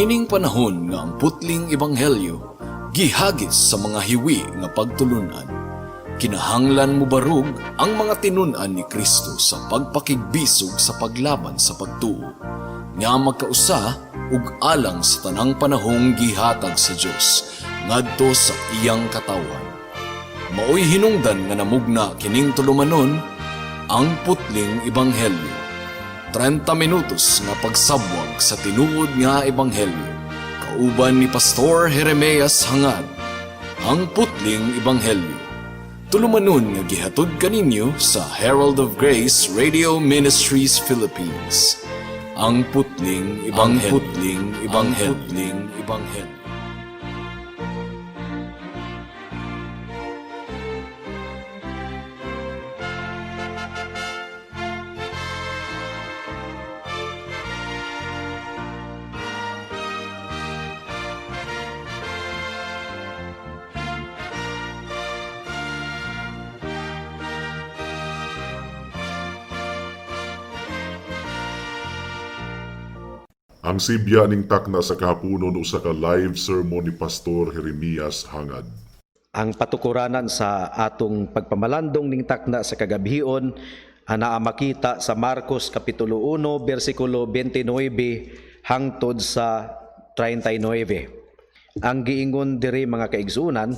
Niining panahon nga ang putling ebanghelyo gihagis sa mga hiwi nga pagtulunan, kinahanglan mobarog ang mga tinun-an ni Kristo sa pagpakigbisog sa paglaban sa pagtuo nga magkausa ug alang sa tanang panahong gihatag sa Dios ngadto sa iyang katawhan. Maoy hinungdan nga namugna kining tulumanon, Ang Putling Ebanghelyo. 30 minutos nga pagsabwag sa tinuod nga ebanghelyo. Kauban ni Pastor Jeremias Hangad. Ang Putling Ebanghelyo. Tulumanon nga gihatod kaninyo sa Herald of Grace Radio Ministries Philippines. Ang Putling Ebanghelyo. Ang Putling Ebanghelyo. Putling Ebanghelyo. Ang sibya ning takna sa kahaponon, usa ka live sermon ni Pastor Jeremias Hangad. Ang patukuranan sa atong pagpamalandong ning takna sa kagabhion anaa makita sa Marcos Kapitulo 1 bersikulo 29 hangtod sa 39. Ang giingon diri, mga kaigsuonan,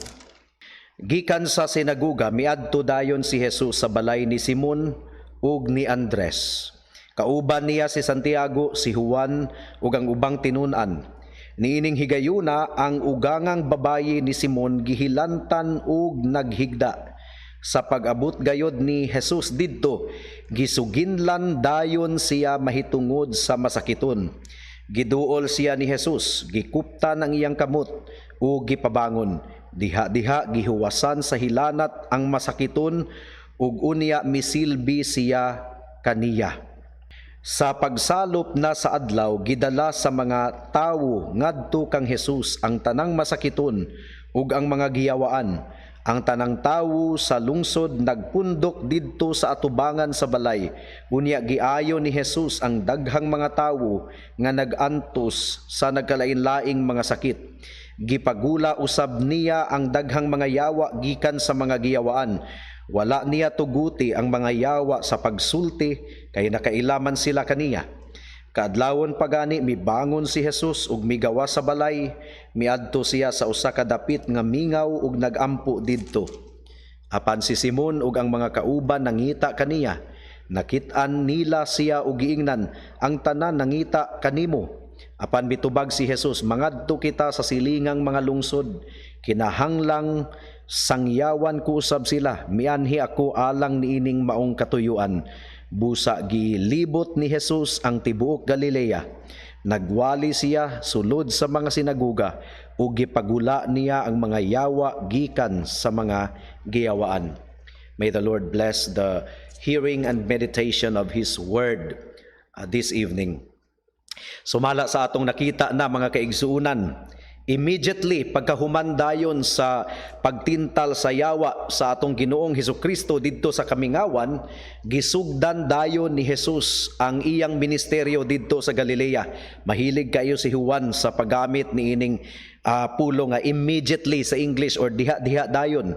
gikan sa sinaguga miadto dayon si Jesus sa balay ni Simon ug ni Andres. Kauban niya si Santiago, si Juan ug ang ubang tinun-an. Niining higayuna, ang ugangang babayi ni Simon gihilantan ug naghigda. Sa pag-abot gayod ni Jesus didto, gisuginlan dayon siya mahitungod sa masakiton. Giduol siya ni Jesus, gikuptan ang iyang kamot ug gipabangon. Diha-diha gihuwasan sa hilanat ang masakiton ug unya misilbi siya kaniya. Sa pagsalop na sa adlaw, gidala sa mga tawo ngadto kang Jesus ang tanang masakiton ug ang mga giyawaan. Ang tanang tawo sa lungsod nagpundok didto sa atubangan sa balay. Unya giayo ni Jesus ang daghang mga tawo nga nag-antos sa nagkalain-laing mga sakit. Gipagula usab niya ang daghang mga yawa gikan sa mga giyawaan. Wala niya tuguti ang mga yawa sa pagsulti kay nakailaman sila kaniya. Kaadlawon pa gani, mibangon si Jesus ug migawas sa balay, miadto siya sa usa ka dapit nga mingaw ug nagampo didto. Apan si Simon ug ang mga kauban nangita kaniya. Nakit-an nila siya ug giingnan, "Ang tanan nangita kanimo." Apan mitubag si Jesus, "Mangadto kita sa silingang mga lungsod. Kinahanglang sangyawan ko usab sila. Mianhi ako alang niining maong katuyuan." Busa gilibot ni Jesus ang tibuok Galilea. Nagwali siya sulod sa mga sinaguga ug gipagula niya ang mga yawa gikan sa mga giyawaan. May the Lord bless the hearing and meditation of His Word this evening. Sumala sa atong nakita na, mga kaigsuunan, immediately pagkahuman dayon sa pagtintal sa yawa sa atong Ginoong Hesus Kristo didto sa kamingawan, gisugdan dayon ni Jesus ang iyang ministeryo didto sa Galilea. Mahilig kayo si Juan sa paggamit niining pulo nga "immediately" sa English or "diha-diha dayon".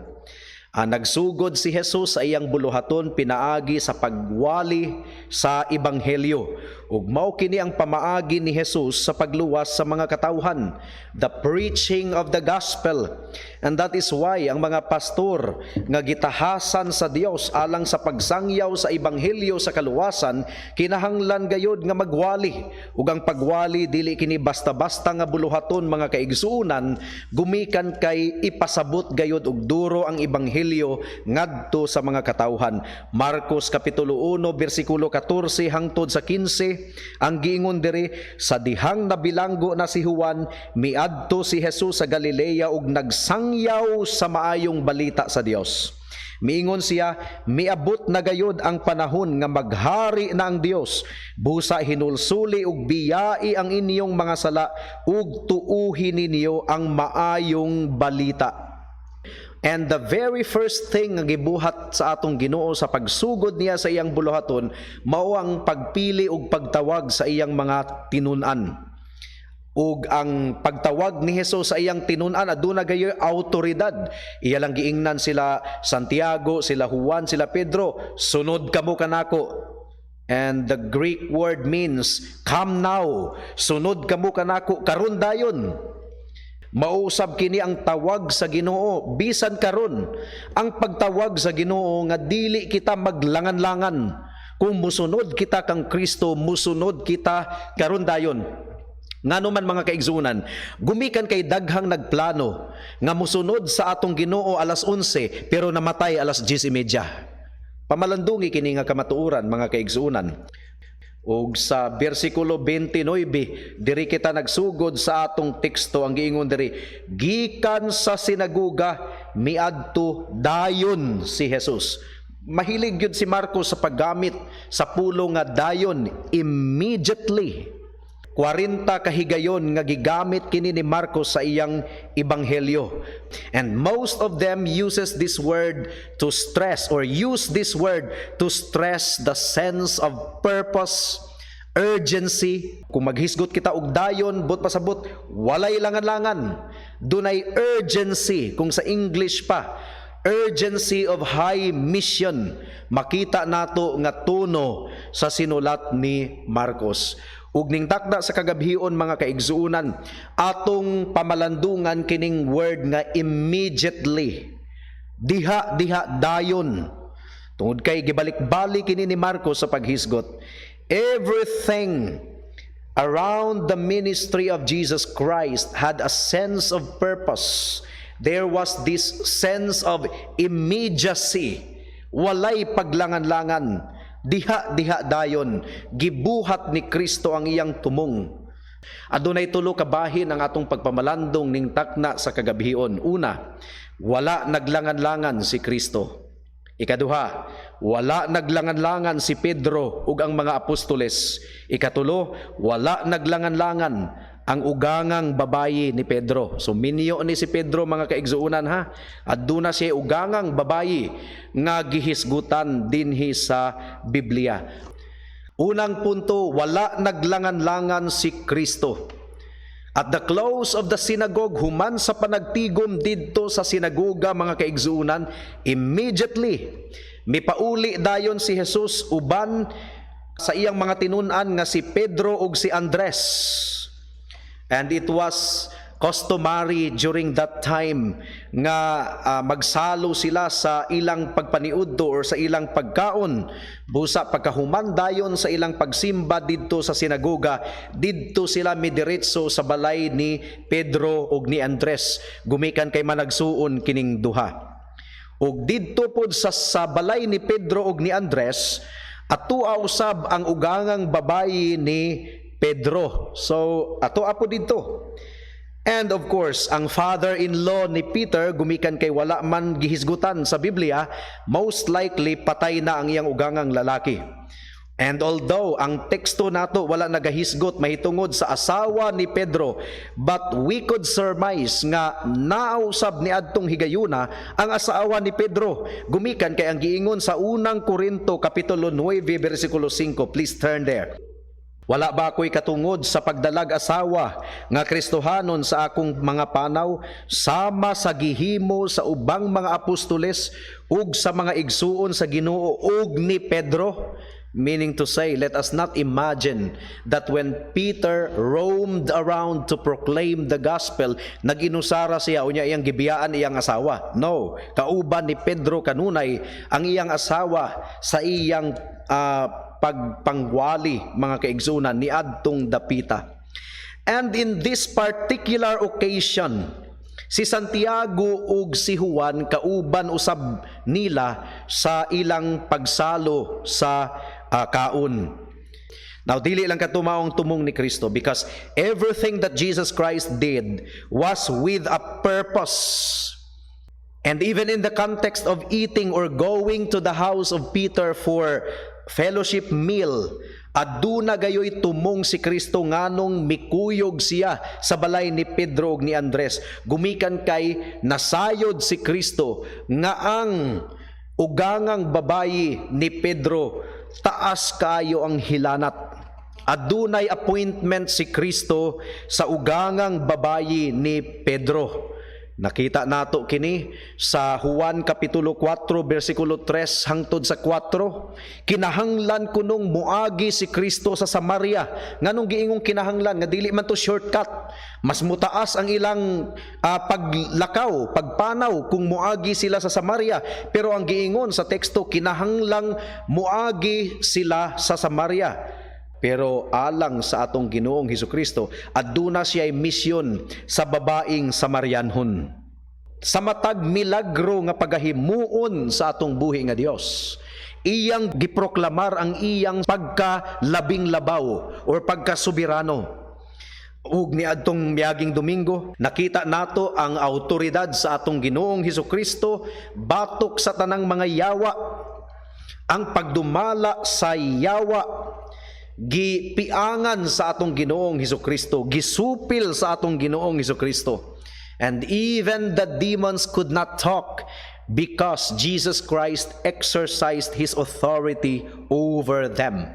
Nagsugod si Jesus sa iyang buluhaton pinaagi sa pagwali sa ebanghelyo. Ug mao kini ang pamaagi ni Jesus sa pagluwas sa mga katawhan, the preaching of the gospel. And that is why ang mga pastor nga gitahasan sa Dios alang sa pagsangyaw sa ebanghelyo sa kaluwasan kinahanglan gayod nga magwali. Ug ang pagwali, dili kini basta-basta nga buluhaton, mga kaigsuonan, gumikan kay ipasabot gayod og duro ang ebanghelyo ngadto sa mga katawhan. Marcos Kapitulo 1 bersikulo 14 hangtod sa 15, ang giingon diri, sa dihang nabilanggo na si Juan, miadto si Jesus sa Galilea ug nagsangyaw sa maayong balita sa Dios. Miingon siya, "Miabot na gayod ang panahon nga maghari na ang Dios. Busa hinulsuli ug biyai ang inyong mga sala ug tuuhi ninyo ang maayong balita." And the very first thing nga gibuhat sa atong Ginoo sa pagsugod niya sa iyang buluhaton mao ang pagpili ug pagtawag sa iyang mga tinun-an. Ug ang pagtawag ni Jesus sa iyang tinun-an, aduna gayoy autoridad. Iya lang giingnan sila Santiago, sila Juan, sila Pedro, "Sunod kamo kanako." And the Greek word means "come now." Sunod kamo kanako karon dayon. Mao usab kini ang tawag sa Ginoo bisan karon. Ang pagtawag sa Ginoo nga dili kita maglangan-langan. Kung musunod kita kang Kristo, musunod kita karon dayon. Ngano man, mga kaigsunan, gumikan kay daghang nagplano nga musunod sa atong Ginoo alas 11 pero namatay alas 10:30. Pamalandungi kini nga kamatuoran, mga kaigsunan. Ug sa bersikulo 29, diri kita nagsugod sa atong teksto, ang giingon diri, gikan sa sinaguga miadto dayon si Jesus. Mahilig gyud si Marcos sa paggamit sa pulong nga "dayon", immediately. 40 kahigayon nga gigamit kini ni Marcos sa iyang ebanghelyo. And most of them uses this word to stress or use this word to stress the sense of purpose, urgency. Kung maghisgot kita og "dayon", buot pasabot, walay langan-langan. Dunay urgency kung sa English pa, urgency of high mission. Makita nato nga tono sa sinulat ni Marcos. Ug ning takda sa kagabhion, mga kaigsuonan, atong pamalandungan kining word nga "immediately". Diha diha dayon. Tungod kay gibalik-balik kini ni Marcos sa paghisgot. Everything around the ministry of Jesus Christ had a sense of purpose. There was this sense of immediacy. Walay paglangan-langan. Diha diha dayon gibuhat ni Kristo ang iyang tumong. Adunay tulo ka bahin ang atong pagpamalandong ning takna sa kagabhion. Una, wala naglangan-langan si Kristo. Ikaduha, wala naglangan-langan si Pedro ug ang mga apostoles. Ikatulo, wala naglangan-langan ang ugangang babayi ni Pedro. So minyo ni si Pedro, mga kaigsuonan, ha. Aduna siya ugangang babayi nga gihisgutan dinhi sa Biblia. Unang punto, wala naglangan-langan si Kristo. At the close of the synagogue, human sa panagtigom didto sa sinagoga, mga kaigsuonan, immediately, mipauli dayon si Jesus uban sa iyang mga tinun-an nga si Pedro ug si Andres. And it was customary during that time nga magsalo sila sa ilang pagpaniudto or sa ilang pagkaon. Busa pagkahuman dayon sa ilang pagsimba didto sa sinagoga, didto sila midiretso sa balay ni Pedro ug ni Andres gumikan kay managsuon kining duha. Ug didto pod sa balay ni Pedro ug ni Andres, atua usab ang ugangang babayi ni Pedro. So ato apo didto. And of course, ang father-in-law ni Peter, gumikan kay wala man gihisgutan sa Biblia, most likely patay na ang iyang ugangang lalaki. And although ang teksto nato wala nagahisgot mahitungod sa asawa ni Pedro, but we could surmise nga nausab ni adtong higayuna ang asawa ni Pedro. Gumikan kay ang giingon sa Unang Korinto kapitulo 9 bersikulo 5. Please turn there. "Wala ba ako'y katungod sa pagdalag asawa nga Kristohanon sa akong mga panaw, sama sa gihimo sa ubang mga apostoles ug sa mga igsuon sa Ginoo ug ni Pedro?" Meaning to say, let us not imagine that when Peter roamed around to proclaim the gospel, nag-inusara siya unya iyang gibiyaan iyang asawa. No, kauban ni Pedro kanunay ang iyang asawa sa iyang pagpangwali, mga kaigsunan, ni adtong dapita. And in this particular occasion, si Santiago ug si Juan kauban usab nila sa ilang pagsalo sa kaon. Now, dili lang kato maong tumong ni Kristo because everything that Jesus Christ did was with a purpose. And even in the context of eating or going to the house of Peter for fellowship meal, aduna gayoy tumong si Kristo nganong mikuyog siya sa balay ni Pedro ug ni Andres. Gumikan kay nasayod si Kristo nga ang ugangang babayi ni Pedro taas kayo ang hilanat. Adunay appointment si Kristo sa ugangang babayi ni Pedro. Nakita nato kini sa Juan Kapitulo 4 bersikulo 3 hangtod sa 4. Kinahanglan kunong muagi si Kristo sa Samaria. Nganong giingong kinahanglan nga dili man to shortcut? Mas mutaas ang ilang paglakaw, pagpanaw kung muagi sila sa Samaria. Pero ang giingon sa teksto, kinahanglang muagi sila sa Samaria. Pero alang sa atong Ginoong Hesukristo, aduna siya'y misyon sa babaeng Samarianhon. Sa matag milagro nga pagahimuon sa atong buhi nga Dios, iyang giproklamar ang iyang pagka labing labaw or pagkasubirano. Ug niadtong miaging Domingo, nakita nato ang autoridad sa atong Ginoong Hesukristo batok sa tanang mga yawa. Ang pagdumala sa yawa gipiangan sa atong Ginoong Hesukristo, gisupil sa atong Ginoong Hesukristo. And even the demons could not talk because Jesus Christ exercised his authority over them.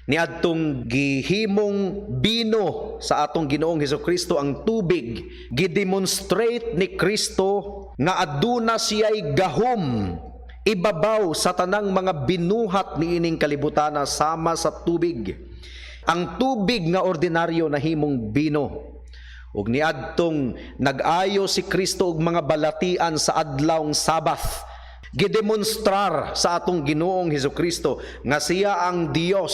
Niadtong gihimong bino sa atong Ginoong Hesukristo ang tubig, gidemonstrate ni Kristo nga aduna siya'y gahom ibabaw sa tanang mga binuhat niining kalibutana sama sa tubig. Ang tubig nga ordinaryo nahimong bino. Ug niadtong nag-ayo si Kristo og mga balatian sa adlawng Sabbath, gidemonstrar sa atong Ginoong Hesukristo nga siya ang Dios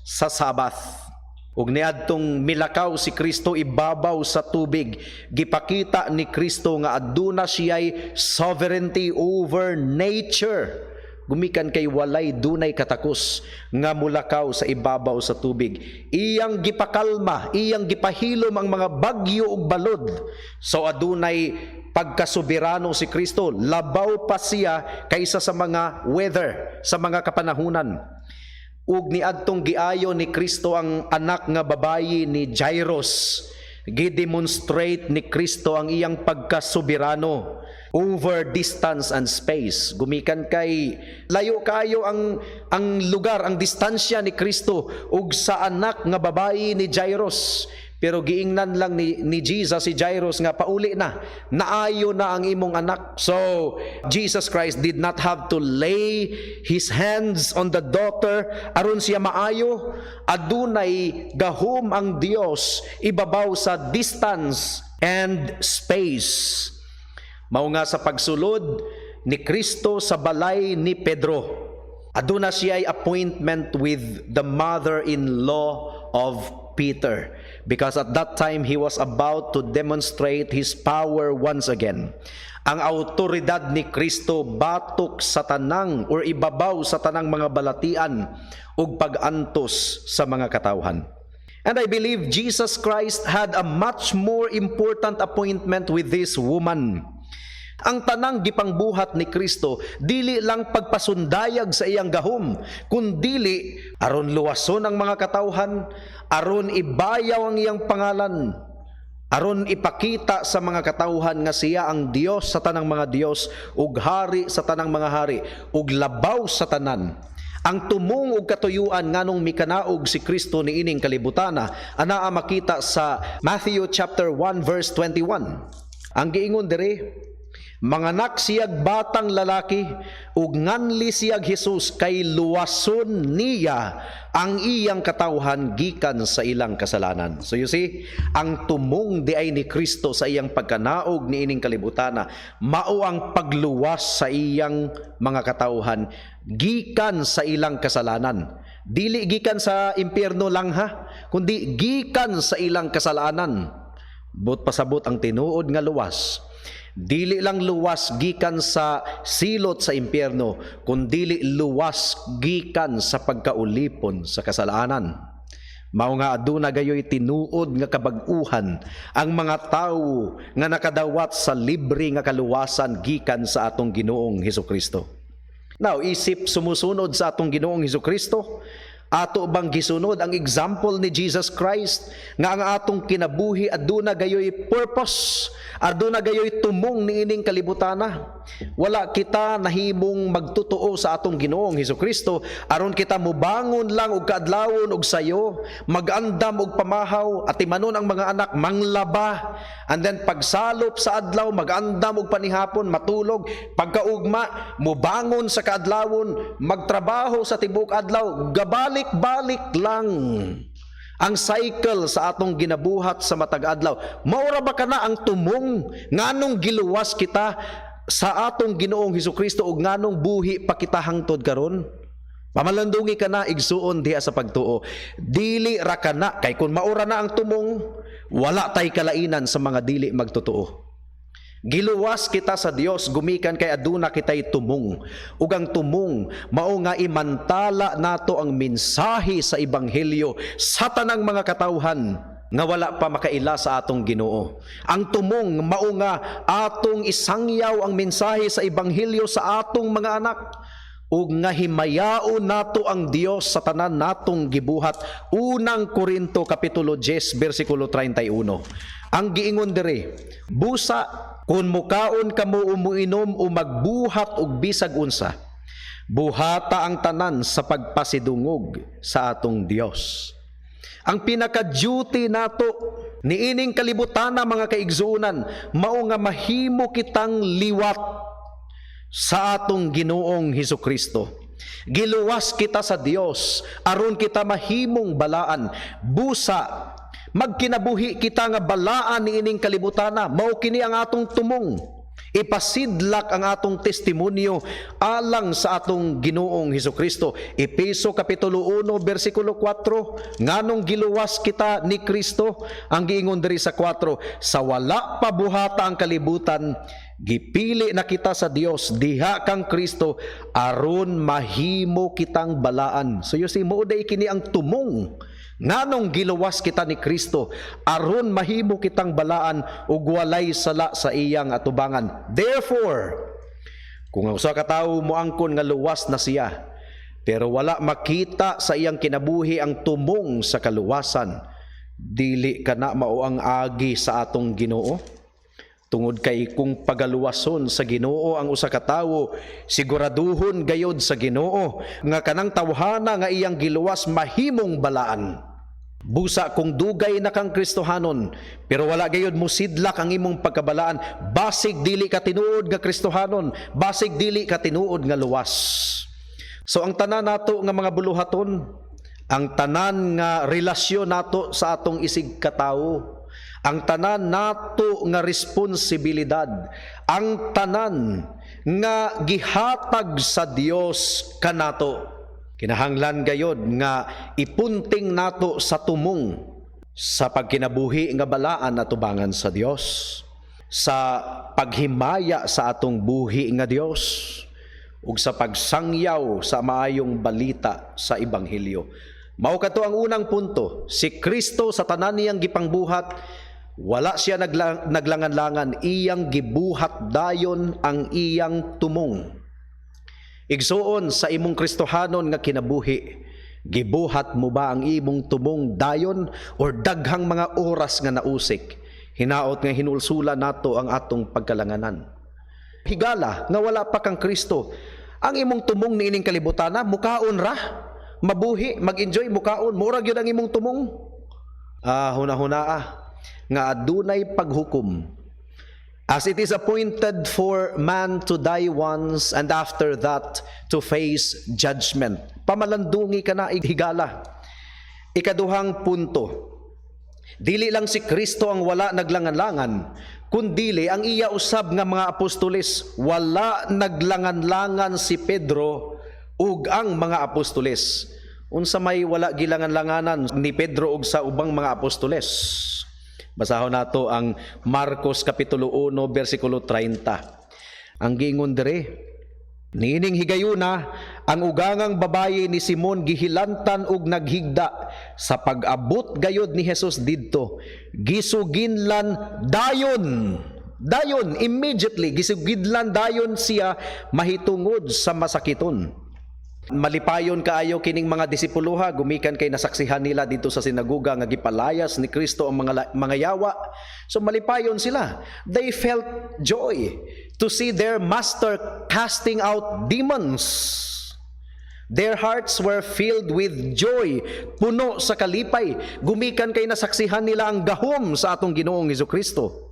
sa Sabbath. Ug niadtong milakaw si Kristo ibabaw sa tubig, gipakita ni Kristo nga aduna siya'y sovereignty over nature. Gumikan kay walay dunay katakos nga mulakaw sa ibabaw sa tubig. Iyang gipakalma, iyang gipahilom ang mga bagyo ug balod. So adunay pagkasubirano si Kristo, labaw pa siya kaysa sa mga weather, sa mga kapanahunan. Ug niadtong giayo ni Kristo ang anak nga babayi ni Jairus, gidemonstrate ni Kristo ang iyang pagkasubirano over distance and space. Gumikan kay layo kayo ang lugar, ang distansya ni Kristo ug sa anak nga babayi ni Jairus. Pero giingnan lang ni Jesus si Jairus nga pauli na, naayo na ang imong anak. So, Jesus Christ did not have to lay his hands on the daughter aron siya maayo. Adunay gahom ang Dios ibabaw sa distance and space. Mao nga sa pagsulod ni Kristo sa balay ni Pedro, aduna siya'y appointment with the mother-in-law of Peter, because at that time he was about to demonstrate his power once again. Ang autoridad ni Kristo batok sa tanang or ibabaw sa tanang mga balatian ug pag-antos sa mga katawhan. And I believe Jesus Christ had a much more important appointment with this woman. Ang tanang gipangbuhat ni Kristo dili lang pagpasundayag sa iyang gahom, kundili aron luwason ang mga katawhan, aron ibayaw ang iyang pangalan, aron ipakita sa mga katawhan nga siya ang Dios sa tanang mga Dios ug hari sa tanang mga hari ug labaw sa tanan. Ang tumong ug katuyuan nganong mikanaog si Kristo niining kalibutana anaa makita sa Matthew chapter 1 verse 21. Ang giingon diri, manganak siyag batang lalaki ug nganli siyag Jesus kay luwason niya ang iyang katawhan gikan sa ilang kasalanan. So you see, ang tumong diay ni Kristo sa iyang pagkanaog niining kalibutana mao ang pagluwas sa iyang mga katawhan gikan sa ilang kasalanan. Dili gikan sa impyerno lang ha, kundi gikan sa ilang kasalanan. Buot pasabot, ang tinuod nga luwas, dili lang luwas gikan sa silot sa impyerno, kundili luwas gikan sa pagkaulipon sa kasalanan. Mao nga aduna gayoy tinuod nga kabag-uhan ang mga tawo nga nakadawat sa libre nga kaluwasan gikan sa atong Ginoong Hesukristo. Now, isip sumusunod sa atong Ginoong Hesukristo, ato bang gisunod ang example ni Jesus Christ nga ang atong kinabuhi aduna gayoy purpose, aduna gayoy tumong niining kalibutana? Wala kita nahimong magtotoo sa atong Ginoong Hesukristo aron kita mubangon lang og kaadlawon og sayo, magandam og pamahaw, atimanon ang mga anak, manglaba, and then pagsalop sa adlaw magandam og panihapon, matulog, pagkaugma mubangon sa kaadlawon, magtrabaho sa tibuok adlaw, gabalik-balik lang ang cycle sa atong ginabuhat sa matag adlaw. Maura ba kana ang tumong nganong giluwas kita sa atong Ginoong Hesukristo ug nganong buhi pa kita hangtod karon? Pamalandungi kana, igsuon, diha sa pagtuo. Dili ra kana, kay kung maura na ang tumong, wala tay kalainan sa mga dili magtotoo. Giluwas kita sa Dios gumikan kay aduna kitay tumong. Ug ang tumong mao nga imantala nato ang mensahe sa ebanghelyo sa tanang mga katawhan nga wala pa makaila sa atong Ginoo. Ang tumong mao nga atong isangyaw ang mensahe sa ebanghelyo sa atong mga anak ug nga himayaon nato ang Dios sa tanan natong gibuhat. Unang Korinto kapitulo 10 bersikulo 31. Ang giingon diri, busa kung mukaon kamo o muinom o magbuhat og bisag unsa, buhata ang tanan sa pagpasidungog sa atong Dios. Ang pinaka-duty nato niining kalibutana, mga kaigsuonan, mao nga mahimo kitang liwat sa atong Ginoong Hesus Kristo. Giluwas kita sa Dios aron kita mahimong balaan. Busa magkinabuhi kita nga balaan niining kalibutana, mao kini ang atong tumong. Ipasidlak ang atong testimonyo alang sa atong Ginoong Hesus Kristo. Epeso kapitulo 1 bersikulo 4, nganong giluwas kita ni Kristo? Ang giingon diri sa 4, sa wala pa buhata ang kalibutan, gipili na kita sa Dios diha kang Kristo aron mahimo kitang balaan. So you see, mao day kini ang tumong nganong giluwas kita ni Kristo, aron mahimo kitang balaan ug walay sala sa iyang atubangan. Therefore, kung ang usa ka tawo moangkon nga luwas na siya, pero wala makita sa iyang kinabuhi ang tumong sa kaluwasan, dili kana mao ang agi sa atong Ginoo. Tungod kay kung pagaluwason sa Ginoo ang usa ka tawo, siguraduhon gayod sa Ginoo nga kanang tawhana nga iyang giluwas mahimong balaan. Busa kung dugay na kang Kristohanon, pero wala gayod musidlak ang imong pagkabalaan, basig dili ka tinuod nga Kristohanon, basig dili ka tinuod nga luwas. So ang tanan nato nga mga buluhaton, ang tanan nga relasyon nato sa atong isig katawo, ang tanan nato nga responsibilidad, ang tanan nga gihatag sa Dios kanato, kinahanglan gayod nga ipunting nato sa tumong sa pagkinabuhi nga balaan atubangan sa Dios, sa paghimaya sa atong buhi nga Dios ug sa pagsangyaw sa maayong balita sa ebanghelyo. Mao kato ang unang punto. Si Kristo, sa tanan niyang gipangbuhat, wala siya naglangan-langan, iyang gibuhat dayon ang iyang tumong. Igsuon, sa imong Kristohanon nga kinabuhi, gibuhat mo ba ang imong tumong dayon or daghang mga oras nga nausik? Hinaot nga hinulsula nato ang atong pagkalanganan. Higala nga wala pa kang Kristo, ang imong tumong niining kalibutana, mukaon ra, mabuhi, mag-enjoy, mukaon, mura gyud ang imong tumong. Ah, huna-huna nga adunay paghukom. As it is appointed for man to die once and after that to face judgment. Pamalandungi kana, higala. Ikaduhang punto. Dili lang si Kristo ang wala naglangan-langan, kundili ang iya usab nga mga apostoles. Wala naglangan-langan si Pedro ug ang mga apostoles. Unsa may wala gilangan-langanan ni Pedro ug sa ubang mga apostoles? Basahon nato ang Marcos kapitulo 1 bersikulo 30. Ang giingon diri, niining higayuna, ang ugangang babayi ni Simon gihilantan og naghigda. Sa pag-abot gayod ni Jesus didto, gisuginlan dayon. Dayon, immediately, gisugidlan dayon siya mahitungod sa masakiton. Malipayon kaayo kining mga disipuloha gumikan kay nasaksihan nila dito sa sinagoga nga gipalayas ni Kristo ang mga yawa. So malipayon sila. They felt joy. to see their master casting out demons. Their hearts were filled with joy, puno sa kalipay, gumikan kay nasaksihan nila ang gahom sa atong Ginoong Kristo.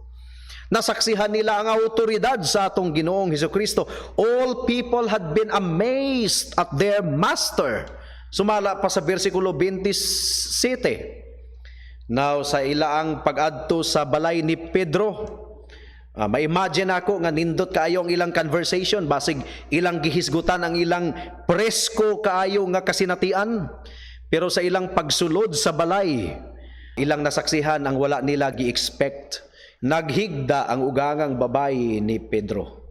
Nasaksihan nila ang autoridad sa atong Ginoong Kristo. All people had been amazed at their master. Sumala pa sa versikulo 27. Now, sa ilaang pag-adto sa balay ni Pedro, ma-imagine ako nga nindot kaayo ang ilang conversation, basig ilang gihisgutan ang ilang presko kaayo nga kasinatian. Pero sa ilang pagsulod sa balay, ilang nasaksihan ang wala nila gi-expect. Naghigda ang ugangang babayi ni Pedro.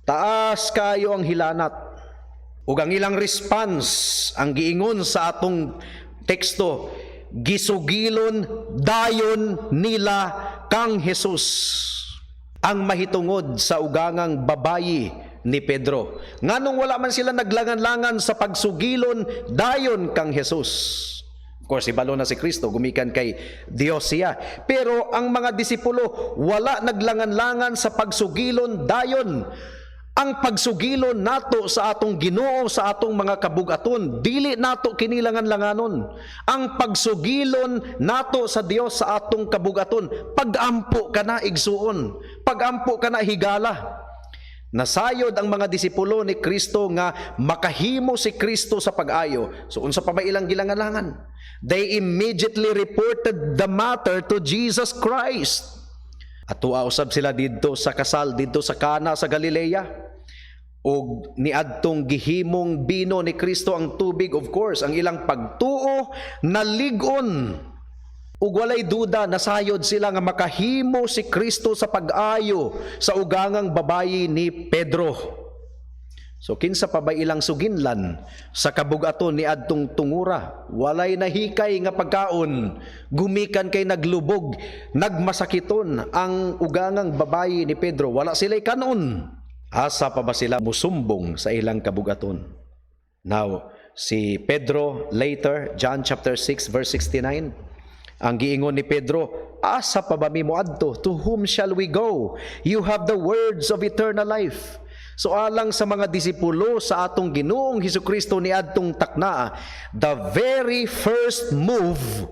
Taas kaayo ang hilanat. Ug ang ilang response, ang giingon sa atong teksto, gisugilon dayon nila kang Jesus ang mahitungod sa ugangang babayi ni Pedro. Nganong wala man sila naglangan-langan sa pagsugilon dayon kang Jesus? Of course, ibalo na si Kristo, gumikan kay Dios siya. Pero ang mga disipulo, wala naglangan-langan sa pagsugilon dayon. Ang pagsugilon nato sa atong Ginoo, sa atong mga kabugaton, dili nato kinilangan-langanon. Ang pagsugilon nato sa Dios sa atong kabugaton, pagampo ka na, igsuon, pagampo ka na, higala. Nasayod ang mga disipulo ni Kristo nga makahimo si Kristo sa pag-ayo. So unsa pa ba ilang gilangan-langan? They immediately reported the matter to Jesus Christ. Atua usab sila didto sa kasal didto sa Kana sa Galilea. Og niadtong gihimong bino ni Kristo ang tubig, of course, ang ilang pagtuo nalig-on. Ug walay duda, nasayod sila nga makahimo si Kristo sa pag-ayo sa ugangang babayi ni Pedro. So kinsa pa ba ilang suginlan sa kabugaton ni adtong tungura? Walay nahikay nga pagkaon, gumikan kay naglubog, nagmasakiton ang ugangang babayi ni Pedro. Wala sila'y kanon. Asa pa ba sila musumbong sa ilang kabugaton? Now, si Pedro later, John chapter 6 verse 69, ang giingon ni Pedro, "Asa pa ba mi moadto? To whom shall we go? You have the words of eternal life." So alang sa mga disipulo sa atong Ginoong Hesukristo ni adtong takna, the very first move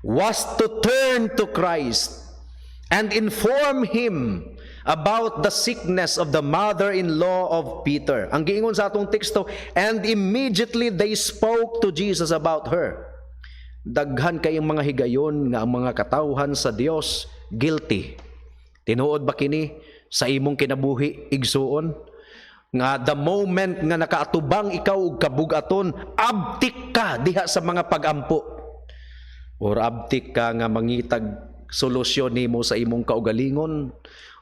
was to turn to Christ and inform him about the sickness of the mother-in-law of Peter. Ang giingon sa atong teksto, "And immediately they spoke to Jesus about her." Daghan kayong mga higayon nga ang mga katawhan sa Dios guilty. Tinuod ba kini sa imong kinabuhi, igsuon? Nga the moment nga nakaatubang ikaw og kabugaton, abtik ka diha sa mga pagampo. Or abtik ka nga mangitag solusyon nimo sa imong kaugalingon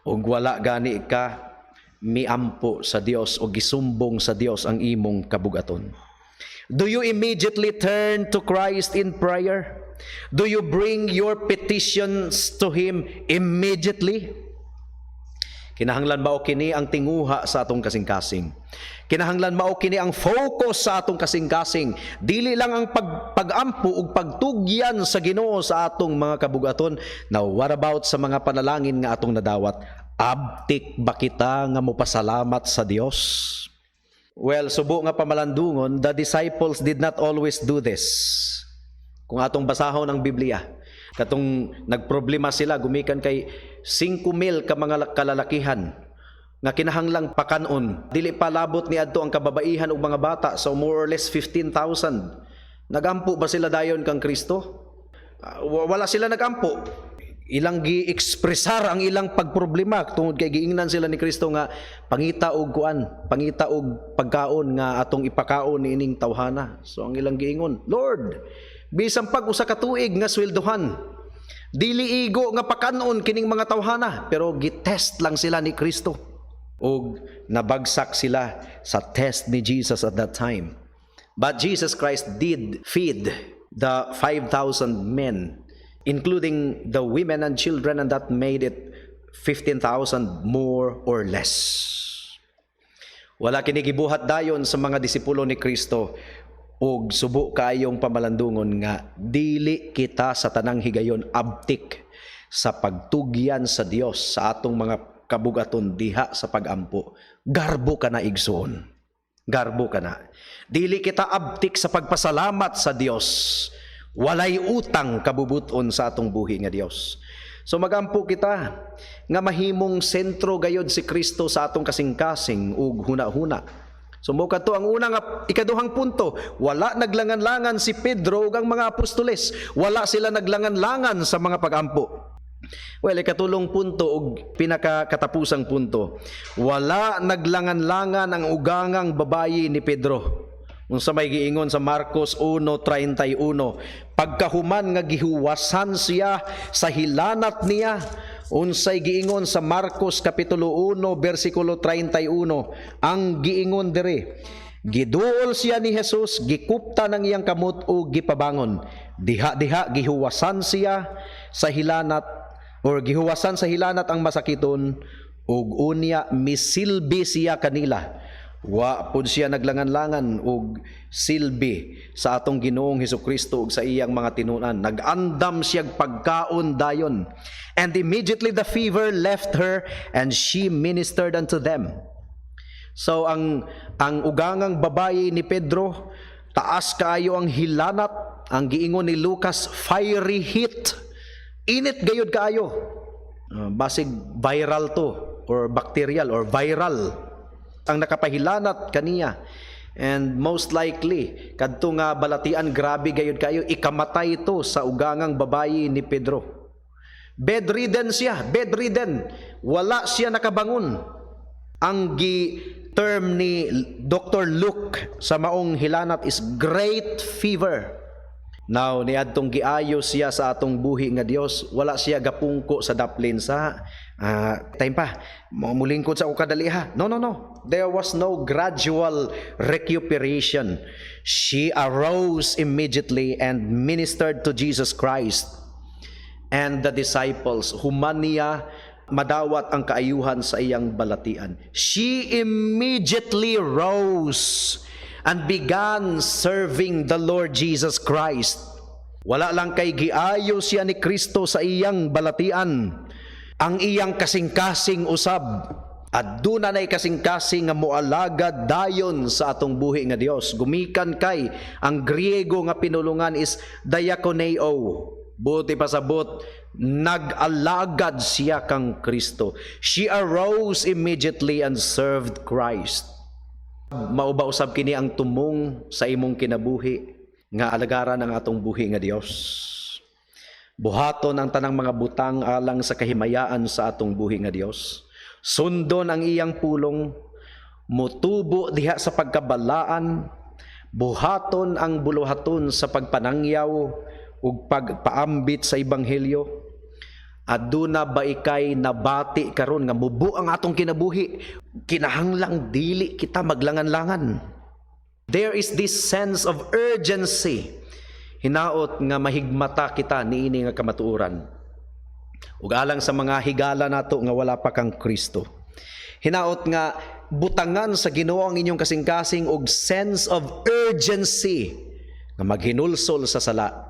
ug wala gani ka miampo sa Dios o gisumbong sa Dios ang imong kabugaton. Do you immediately turn to Christ in prayer? Do you bring your petitions to Him immediately? Kinahanglan mao kini ang tinguha sa atong kasing-kasing. Kinahanglan mao kini ang focus sa atong kasing-kasing. Dili lang ang pag-ampo ug pagtugyan sa Ginoo sa atong mga kabugaton. Now, what about sa mga panalangin nga atong nadawat? Abtik ba kita nga mopasalamat sa Dios? Well, subo nga pamalandungon, the disciples did not always do this. Kung atong basahon ang Biblia, katong nagproblema sila gumikan kay 5,000 ka mga kalalakihan nga kinahanglang pakanon. Dili pa labot ni adto ang kababaihan ug mga bata, so more or less 15,000. Nagampo ba sila dayon kang Kristo? Wala sila nagampo. Ilang gi-expressar ang ilang pagproblema tungod kay giingnan sila ni Kristo nga pangita og kuan, pangita og pagkaon nga atong ipakaon niining tawhana. So ang ilang giingon, "Lord, bisan pag usa ka tuig nga sweldohan, dili igo nga pakanon kining mga tawhana." Pero gitest lang sila ni Kristo ug nabagsak sila sa test ni Jesus at that time. But Jesus Christ did feed the 5,000 men, including the women and children, and that made it 15,000 more or less. Wala kini gibuhat dayon sa mga disipulo ni Kristo ug subo kaayong pamalandungon nga dili kita sa tanang higayon abtik sa pagtugyan sa Dios sa atong mga kabugaton diha sa pagampo. Garbo ka na, igsoon. Garbo ka na. Dili kita abtik sa pagpasalamat sa Dios. Walay utang kabubuton sa atong buhi nga Dios. So magampo kita nga mahimong sentro gayod si Kristo sa atong kasing-kasing ug huna-huna. So mao kadto ang unang ikaduhang punto, wala naglangan-langan si Pedro ug ang mga apostoles. Wala sila naglangan-langan sa mga pagampo. Well, ikatulong punto ug pinakakatapusang punto, wala naglangan-langan ang ugangang babayi ni Pedro. Unsa may giingon sa Marcos 1:31, pagkahuman nga gihuwasan siya sa hilanat niya, unsay giingon sa Marcos kapitulo 1 bersikulo 31? Ang giingon diri, giduol siya ni Jesus, gikupta ng iyang kamot ug gipabangon. Diha-diha gihuwasan siya sa hilanat or gihuwasan sa hilanat ang masakiton ug unya misilbi siya kanila. Wa pud siya naglangan-langan og silbi sa atong Ginoong Hesukristo ug sa iyang mga tinunan. Nag-andam siya pagkaon dayon. And immediately the fever left her and she ministered unto them. So ang ugangang babayi ni Pedro, taas kaayo ang hilanat, ang giingon ni Lucas, fiery heat. Init gayud kaayo. Basig viral to or bacterial or viral ang nakapahilanat kaniya. And most likely, kadto nga balatian, grabe gayud kayo, ikamatay ito sa ugangang babayi ni Pedro. Bedridden siya, bedridden. Wala siya nakabangon. Ang gi term ni Dr. Luke sa maong hilanat is great fever. Now, niadtong giayo siya sa atong buhi nga Dios, wala siya gapungko sa daplin sa time pa. Mulingkod sa ako kadali ha. No, no, no. There was no gradual recuperation. She arose immediately and ministered to Jesus Christ and the disciples. Human niya madawat ang kaayuhan sa iyang balatian. She immediately rose and began serving the Lord Jesus Christ. Wala lang kay giayo siya ni Kristo sa iyang balatian. Ang iyang kasing-kasing usab at duna nay kasing-kasing nga moalagad dayon sa atong buhi nga Dios. Gumikan kay ang Griego nga pinulungan is diakoneo. Buot ipasabot, nag-alagad siya kang Kristo. She arose immediately and served Christ. Mao ba usab kini ang tumong sa imong kinabuhi nga alagaran ang atong buhi nga Dios? Buhaton ang tanang mga butang alang sa kahimayaan sa atong buhi nga Dios. Sundon ang iyang pulong, mutubo diha sa pagkabalaan, buhaton ang buluhaton sa pagpanangyaw ug pagpaambit sa ebanghelyo. Aduna ba ikay nabati karon nga mubo ang atong kinabuhi? Kinahanglang dili kita maglangan-langan. There is this sense of urgency. Hinaot nga mahigmata kita niini nga kamatuoran. Ug alang sa mga higala nato nga wala pa kang Kristo. Hinaot nga butangan sa Ginoo ang inyong kasing-kasing og sense of urgency nga maghinulsol sa sala,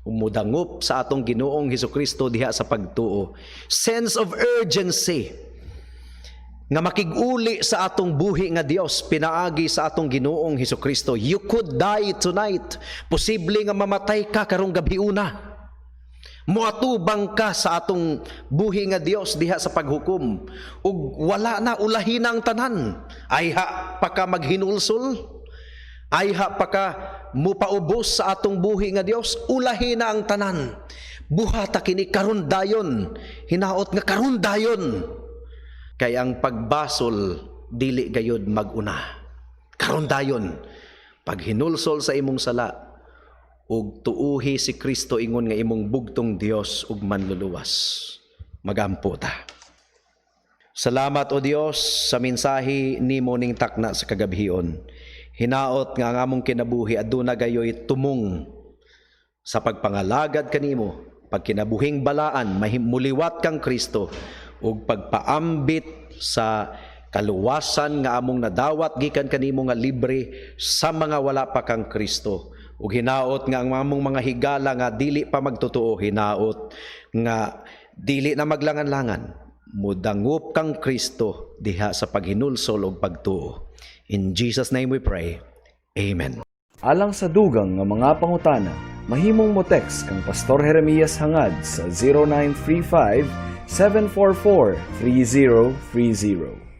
umudangop sa atong Ginoong Hesukristo diha sa pagtuo. Sense of urgency nga makig-uli sa atong buhi nga Dios pinaagi sa atong Ginoong Hesukristo. You could die tonight. Posible nga mamatay ka karong gabi una. Muatubang ka sa atong buhi nga Dios diha sa paghukom. Ug wala na, ulahi na ang tanan. Ayha pa ka maghinulsol? Ayha pa ka mupaubos sa atong buhi nga Dios? Ulahi na ang tanan. Buhata kini karon dayon. Hinaot nga karon dayon. Kay ang pagbasol dili gayod mag-una. Karon dayon. Paghinulsol sa imong sala ug tuuhi si Kristo ingon nga imong bugtong Dios ug manluluwas. Magampo ta. Salamat, O Dios, sa mensahe nimo ning takna sa kagabhion. Hinaot nga ang among kinabuhi aduna gayoy tumong sa pagpangalagad kanimo, pagkinabuhing balaan, muliwat kang Kristo ug pagpaambit sa kaluwasan nga among nadawat gikan kanimo nga libre sa mga wala pa kang Kristo. Ug hinaot nga ang among mga higala nga dili pa magtotoo, hinaot nga dili na maglangan-langan. Mudangop kang Kristo diha sa paghinulsol og pagtuo. In Jesus' name we pray. Amen. Alang sa dugang nga mga pangutana, mahimong mo text kang Pastor Jeremias Hangad sa 0935 744 3030.